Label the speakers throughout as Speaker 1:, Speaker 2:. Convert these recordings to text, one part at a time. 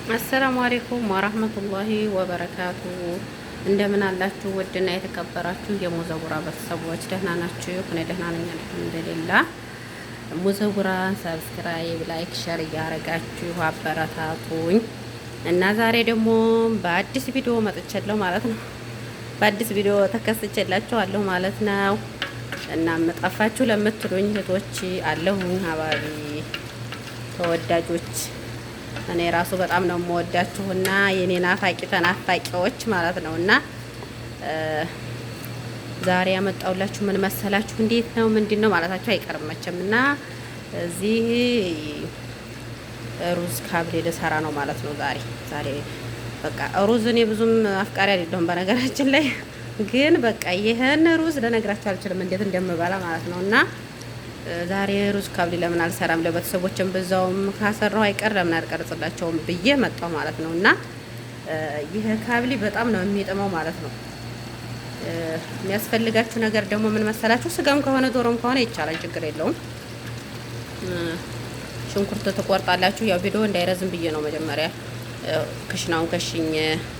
Speaker 1: السلام عليكم ورحمة الله وبركاته። እንደምን አላችሁ ውድና የተከበራችሁ የሙዘውራ ቤተሰቦች ደህና ናችሁ? እኔ ደህና ነኝ الحمد لله። ሙዘውራን subscribe፣ like፣ share እያረጋችሁ አበረታቱኝ እና ዛሬ ደግሞ በአዲስ ቪዲዮ መጥቻለሁ ማለት ነው። በአዲስ ቪዲዮ ተከስቼላችኋለሁ ማለት ነው። እና ጠፋችሁ ለምትሉኝ እህቶች አለሁኝ حبايبي ተወዳጆች እኔ ራሱ በጣም ነው የምወዳችሁና የኔ ናፋቂ ተናፋቂዎች ማለት ነው። እና ዛሬ ያመጣሁላችሁ ምን መሰላችሁ? እንዴት ነው ምንድን ነው ማለታችሁ አይቀርም መቼም። እና እዚህ ሩዝ ካብሌ ልሰራ ነው ማለት ነው ዛሬ። ዛሬ በቃ ሩዝ እኔ ብዙም አፍቃሪ አይደለሁም በነገራችን ላይ፣ ግን በቃ ይህን ሩዝ ልነግራችሁ አልችልም እንዴት እንደምበላ ማለት ነው። እና ዛሬ ሩዝ ካብሊ ለምን አልሰራም፣ ለቤተሰቦችም በዛውም ካሰራው አይቀር ለምን አልቀርጽላቸውም ብዬ መጣሁ ማለት ነው። እና ይህ ካብሊ በጣም ነው የሚጥመው ማለት ነው። የሚያስፈልጋችሁ ነገር ደግሞ ምን መሰላችሁ? ስጋም ከሆነ ዶሮም ከሆነ ይቻላል፣ ችግር የለውም። ሽንኩርት ትቆርጣላችሁ። ያው ቪዲዮ እንዳይረዝም ብዬ ነው መጀመሪያ ክሽናውን ከሽኝ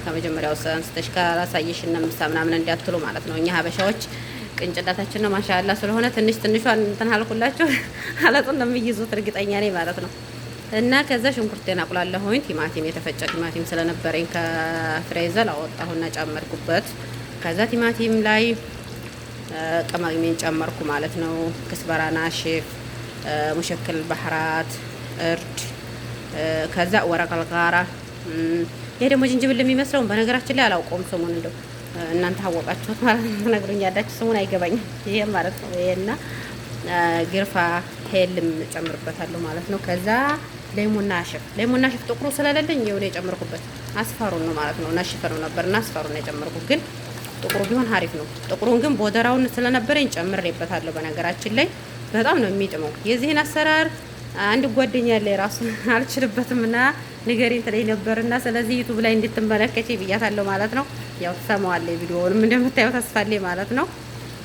Speaker 1: ከመጀመሪያው አንስተሽ ካላሳየሽን ምሳ ምናምን እንዳትሉ ማለት ነው። እኛ ሀበሻዎች ቅንጭላታችን ነው ما شاء الله ስለሆነ ትንሽ ትንሿን እንትን አልኩላችሁ አለጡን ነው የሚይዙት እርግጠኛ ነኝ ማለት ነው። እና ከዛ ሽንኩርቴን አቁላለሁኝ። ቲማቲም የተፈጨ ቲማቲም ስለነበረኝ ከ freezer አወጣሁና ጨመርኩበት። ከዛ ቲማቲም ላይ ቅመሜን ጨመርኩ ማለት ነው። كزبرة ناشف፣ مشكل بهارات፣ እርድ፣ ከዛ ورق الغار። ይሄ ደግሞ ጅንጅብል የሚመስለውን በነገራችን ላይ አላውቀውም ስሙን፣ እንደው እናንተ አወቃችሁት ማለት ነው ትነግሩኛላችሁ። ስሙን አይገባኝም። ይሄ ማለት ነው። ይሄና قرفة هيل ም ጨምርበታለሁ ማለት ነው። ከዛ ليمون ناشف፣ ليمون ناشف ጥቁሩ ስለሌለኝ የሆነ የጨመርኩበት አስፈሩን ነው ማለት ነው። ناشف ነው ነበርና አስፈሩን ነው የጨመርኩት፣ ግን ጥቁሩ ቢሆን ሀሪፍ ነው። ጥቁሩን ግን ቦደራውን ስለነበረኝ ጨምሬበታለሁ። በነገራችን ላይ በጣም ነው የሚጥመው። የዚህን አሰራር አንድ ጓደኛ ያለ የራሱ አልችልበትም እና ንገሪኝ ትለኝ ነበርና ስለዚህ ዩቲዩብ ላይ እንድትመለከቺ ብያታለሁ ማለት ነው። ያው ትሰማዋለች፣ ቪዲዮውንም እንደምታየው ተስፋ አለኝ ማለት ነው።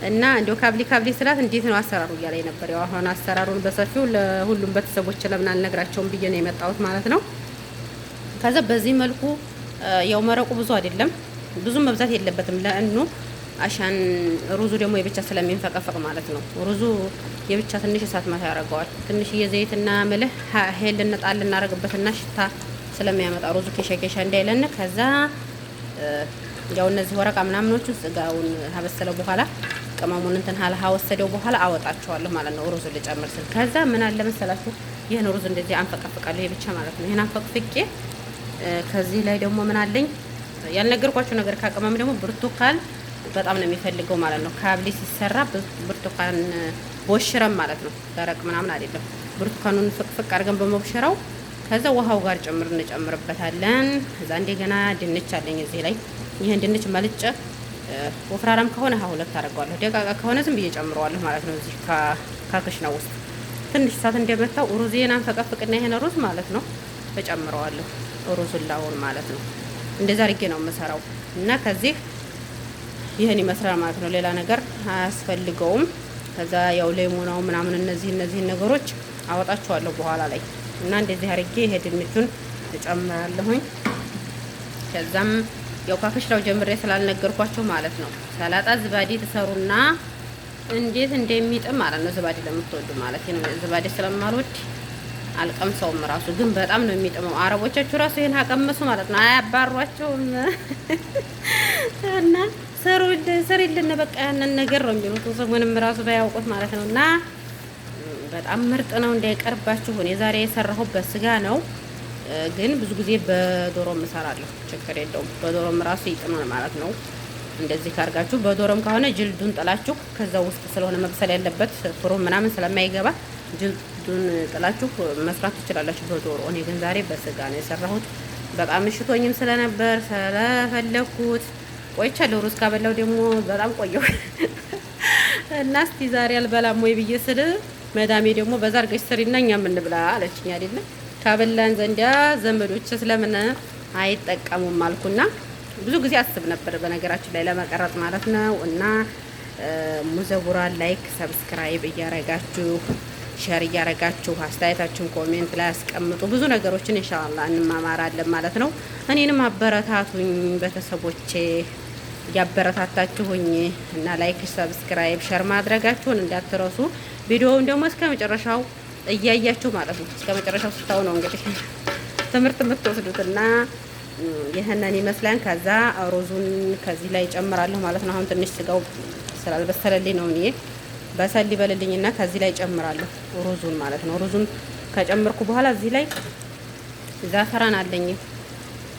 Speaker 1: እና እንደው ካብሊ ካብሊ ስላት እንዴት ነው አሰራሩ እያለኝ ነበር። ያው አሁን አሰራሩን በሰፊው ለሁሉም ቤተሰቦች ለምን አልነግራቸውም ብዬ ነው የመጣሁት ማለት ነው። ከዛ በዚህ መልኩ ያው መረቁ ብዙ አይደለም፣ ብዙ መብዛት የለበትም لأنه عشان ሩዙ ደግሞ የብቻ ስለሚንፈቀፈቅ ማለት ነው። ሩዙ የብቻ ትንሽ እሳት ማታ ያደርገዋል። ትንሽ የዘይትና ملح هيل እንጣል እናደርግበትና ሽታ ስለሚያመጣ ሩዙ ኬሻ ኬሻ እንዳይለን። ከዛ ያው እነዚህ ورقة ምናምኖቹ ስጋውን ካበሰለው በኋላ ቅመሙን እንትን ሀልሀ ወሰደው በኋላ አወጣቸዋለሁ ማለት ነው። ሩዙ ልጨምር ስል ከዛ ምን አለ መሰላችሁ ይህን ሩዝ እንደዚህ አንፈቀፍቃለሁ የብቻ ማለት ነው። ይህን አንፈቅፍቄ ከዚህ ላይ ደግሞ ምን አለኝ ያልነገርኳችሁ ነገር ካቅመም ደግሞ ብርቱካን በጣም ነው የሚፈልገው ማለት ነው። ካብሊ ሲሰራ ብርቱካን ቦሽረም ማለት ነው። ደረቅ ምናምን አይደለም። ብርቱካኑን ፍቅፍቅ አድርገን በመብሸራው ከዛ ውሃው ጋር ጭምር እንጨምርበታለን። ከዛ እንደገና ድንች አለኝ እዚህ ላይ፣ ይህን ድንች መልጨ ወፍራራም ከሆነ ሁለት አደርገዋለሁ፣ ደቃቃ ከሆነ ዝም ብዬ ጨምረዋለሁ ማለት ነው። እዚህ ካክሽናው ውስጥ ትንሽ እሳት እንደመታው ሩዜን አንፈቀፍቅና ይሄን ሩዝ ማለት ነው እጨምረዋለሁ። ሩዙላውን ማለት ነው። እንደዛ አድርጌ ነው የምሰራው እና ከዚህ ይህን ይመስላል ማለት ነው። ሌላ ነገር አያስፈልገውም። ከዛ ያው ሌሞናው ምናምን እነዚህ ነገሮች አወጣቸዋለሁ በኋላ ላይ እና እንደዚህ አድርጌ ይሄ ድንቹን እጨምራለሁኝ። ከዛም ያው ካክሽራው ጀምሬ ስላልነገርኳቸው ማለት ነው። ሰላጣ ዝባዴ ትሰሩና እንዴት እንደሚጥም ማለት ነው። ዝባዴ ለምትወዱ ማለት ነው። ዝባዴ ስለማልወድ አልቀምሰውም ራሱ ግን በጣም ነው የሚጥመው። አረቦቻችሁ ራሱ ይሄን አቀመሱ ማለት ነው አያባሯቸውም። እና ስሪልን በቃ ያንን ነገር ነው የሚሉት ስሙንም ራሱ ባያውቁት ማለት ነው። እና በጣም ምርጥ ነው እንዳይቀርባችሁ። እኔ ዛሬ የሰራሁት በስጋ ነው፣ ግን ብዙ ጊዜ በዶሮም እሰራለሁ። ችግር የለውም። በዶሮም ራሱ ይጥማል ማለት ነው። እንደዚህ ካርጋችሁ በዶሮም ከሆነ ጅልዱን ጥላችሁ ከዛ ውስጥ ስለሆነ መብሰል ያለበት ፍሩም ምናምን ስለማይገባ ጅልዱን ጥላችሁ መስራት ትችላላችሁ በዶሮ። እኔ ግን ዛሬ በስጋ ነው የሰራሁት። በጣም እሽቶኝም ስለነበር ስለፈለኩት ቆይቻለሁ። ሩዝ ካበላው ደግሞ በጣም ቆየሁ እና እስቲ ዛሬ አልበላም ወይ ብዬ ስል መዳሜ ደግሞ በዛ አድርገሽ ስሪና እኛም እንብላ አለችኝ። አይደለም ካበላን ዘንዳ ዘመዶች ስለምን አይጠቀሙም አልኩና ብዙ ጊዜ አስብ ነበር በነገራችን ላይ ለመቀረጽ ማለት ነው። እና ሙዘውራ like፣ subscribe እያረጋችሁ Share እያረጋችሁ አስተያየታችሁን comment ላይ አስቀምጡ። ብዙ ነገሮችን ኢንሻአላህ እንማማራለን ማለት ነው። እኔንም አበረታቱኝ ቤተሰቦቼ፣ እያበረታታችሁኝ እና like፣ subscribe፣ share ማድረጋችሁን እንዳትረሱ። ቪዲዮውን ደግሞ እስከ መጨረሻው እያያችሁ ማለት ነው። እስከ መጨረሻው ስታው ነው እንግዲህ ትምህርት የምትወስዱትና ይህንን ይመስላል። ከዛ ሩዙን ከዚህ ላይ ጨምራለሁ ማለት ነው። አሁን ትንሽ ስጋው ስላልበሰለልኝ ነው እኔ በሰል ይበልልኝና ከዚህ ላይ ጨምራለሁ ሩዙን ማለት ነው። ሩዙን ከጨመርኩ በኋላ እዚህ ላይ ዛፈራን አለኝ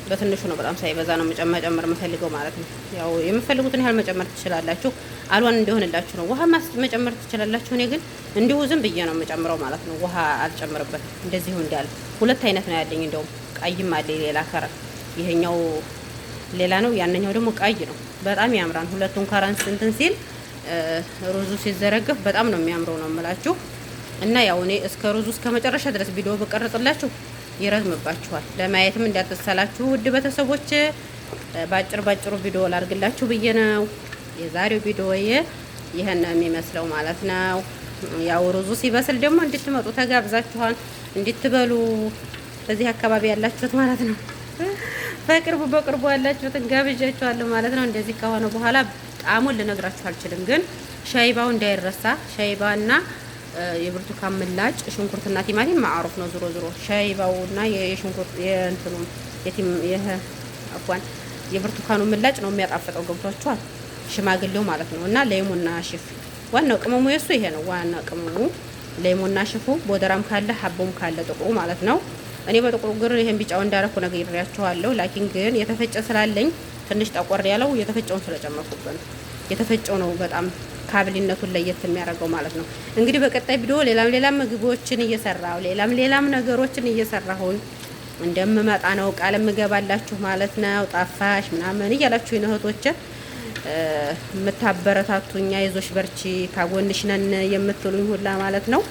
Speaker 1: በትንሹ ነው፣ በጣም ሳይበዛ ነው መጨመር የምፈልገው ማለት ነው። ያው የምፈልጉትን ያህል መጨመር ትችላላችሁ። ألوان እንዲሆንላችሁ ነው። ውሃ መጨመር ትችላላችሁ። እኔ ግን እንዲሁ ዝም ብዬ ነው የምጨምረው ማለት ነው። ውሃ አልጨምርበትም። እንደዚሁ እንዳለ ሁለት አይነት ነው ያለኝ። እንደውም ቀይም አለ ሌላ color፣ ይሄኛው ሌላ ነው፣ ያንኛው ደግሞ ቀይ ነው። በጣም ያምራል። ሁለቱን color እንትን ሲል ሩዙ ሲዘረገፍ በጣም ነው የሚያምረው ነው የምላችሁ። እና ያው እኔ እስከ ሩዙ እስከ መጨረሻ ድረስ ቪዲዮ በቀረጽላችሁ ይረዝምባችኋል። ለማየትም እንዳትሰላችሁ ውድ ቤተሰቦች፣ ባጭር ባጭሩ ቪዲዮ ላርግላችሁ ብዬ ነው። የዛሬው ቪዲዮ ይሄን ነው የሚመስለው ማለት ነው። ያው ሩዙ ሲበስል ደግሞ እንድትመጡ ተጋብዛችኋል፣ እንድትበሉ በዚህ አካባቢ ያላችሁት ማለት ነው። በቅርቡ በቅርቡ ያላችሁትን ጋብዣችኋለሁ ማለት ነው። እንደዚህ ከሆነ በኋላ ጣዕሙን ልነግራችሁ አልችልም፣ ግን ሸይባው እንዳይረሳ ሸይባና የብርቱካን ምላጭ ሽንኩርትና ቲማቲም معروف ነው። ዞሮ ዞሮ ሸይባውና የሽንኩርት የእንትኑ የቲም ይሄ አፏን የብርቱካኑ ምላጭ ነው የሚያጣፍጠው። ገብቷችኋል? ሽማግሌው ማለት ነው። እና ليمون ناشف ዋናው ቅመሙ የሱ ይሄ ነው። ዋና ቅመሙ ليمون ناشف ኡ ቦደራም ካለ ሀቦም ካለ ጥቁሩ ማለት ነው። እኔ በጥቁሩ ግር ይሄን ቢጫው እንዳረኩ ነግሬያችኋለሁ። لكن ግን የተፈጨ ስላለኝ ትንሽ ጠቆር ያለው የተፈጨውን ስለጨመርኩበት ነው። የተፈጨው ነው በጣም ካብሊነቱን ለየት የሚያደርገው ማለት ነው። እንግዲህ በቀጣይ ቪዲዮ ሌላም ሌላም ምግቦችን እየሰራሁ ሌላም ሌላም ነገሮችን እየሰራሁኝ እንደምመጣ ነው ቃል የምገባላችሁ ማለት ነው። ጣፋሽ ምናምን እያላችሁ ነው እህቶቼ የምታበረታቱኛ፣ አይዞሽ በርቺ፣ ካጎንሽ ነን የምትሉኝ ሁላ ማለት ነው።